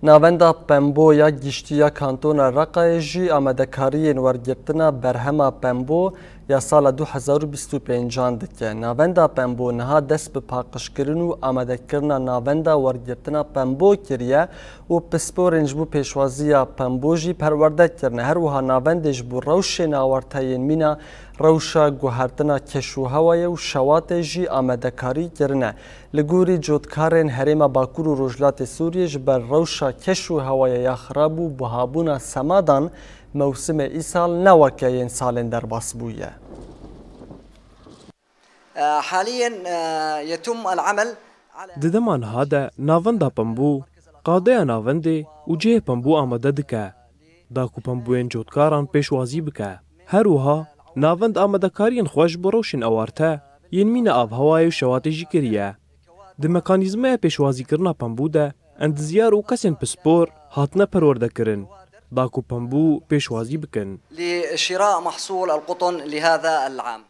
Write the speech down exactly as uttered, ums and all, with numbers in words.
Navenda Pembo ya Giştî ya Kantona Reqayê jî amadekariyên wergirtina berhema Pembo ya sala du hezar û bîst û pêncan dike. Navenda Pembo niha dest bi paqijkirin û amadekirina navenda wergirtina Pembo kiriye û pisporên ji bo pêşwaziya Pembo jî perwerde kirine. Her wiha navendê ji bo rewşên awarte yên mîna rewşa guhertina keş û hewayê û şewatê jî amadekarî kirine. Li gorî cotkarên Herêma Bakur û Rojhilatê Sûriyê, ji ber rewşa keş û hewayê ya xirab û buhabûna semadan, mewsimê îsal ne weke yên salên derbas bûye. حاليا يتم العمل على Di dema niha de navenda Pembû qadeya navendê û cihê Pembû amade dike, da ku Pembûyên cotkaran pêşwazî bike. Her wiha navend amadekariyên xwe ji bo rewşên awarte yên mîna avhewayê û şewatê jî kiriye. Di mekanîzmaya pêşwazîkirina Pembû de endizyar û kesên pispor hatine perwerdekirin, da ku Pembû pêşwazî bikin. لشراء محصول القطن لهذا العام.